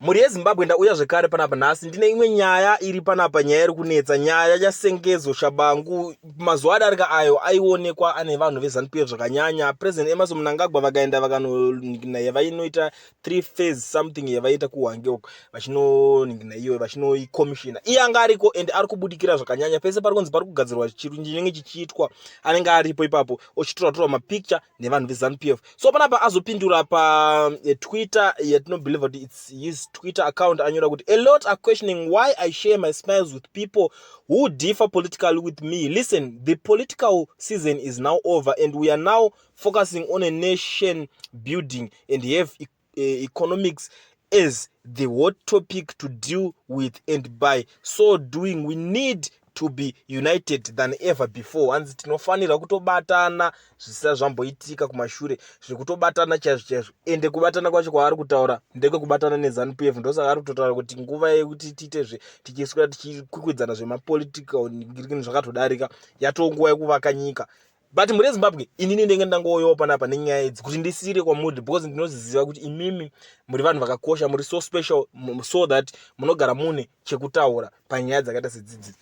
Mhuri yeZimbabwe, ndauya zvekare panapa nhasi. Ndine imwe nyaya iri panapa, nyaya iri kunetsa, nyaya yaSengezo Tshabangu. Mazuva adarika ayo aionekwa ane vanhu veZANU PF zvakanyanya. President Emmerson Mnangagwa vakaenda vakanoningina yavainoita three phase something yavaiita kuHwange uko, vachinoningina iyo vachinoikomishina. Iye anga ariko and ari kubudikira zvakanyanya pese pari kunzi pari kugadzirwa chiru chinenge chichiitwa, anenge aripo ipapo ochitora tora mapicture nevanhu veZANU PF. So panapa azopindura paTwitter yatinobelieve kuti it's his Twitter account. Anyora kuti, "A lot are questioning why I share my smiles with people who differ politically with me. Listen, the political season is now over and we are now focusing on a nation building and have economics as the hot topic to deal with, and by so doing we need to be united than ever before." Hanzi tinofanirwa kutobatana zvisina zvamboitika kumashure, zvekutobatana chaizvo chaizvo. Ende kubatana kwacho kwaari kutaura ndekwekubatana neZANU PF. Ndosaka ari kutotaura kuti nguva yekuti tiitezve tichiswera tichikwikwidzana zvemapolitical zvakatodarika, yatonguva yekuvaka nyika. But mhuri yeZimbabwe, inini ndenge ndangouyawo panapa nenyaya idzi kuti ndisiyire kwamuri, because ndinoziziva kuti imimi muri vanhu vakakosha, muri so special, so that munogara mune chekutaura panyaya dzakaita sedzidzi.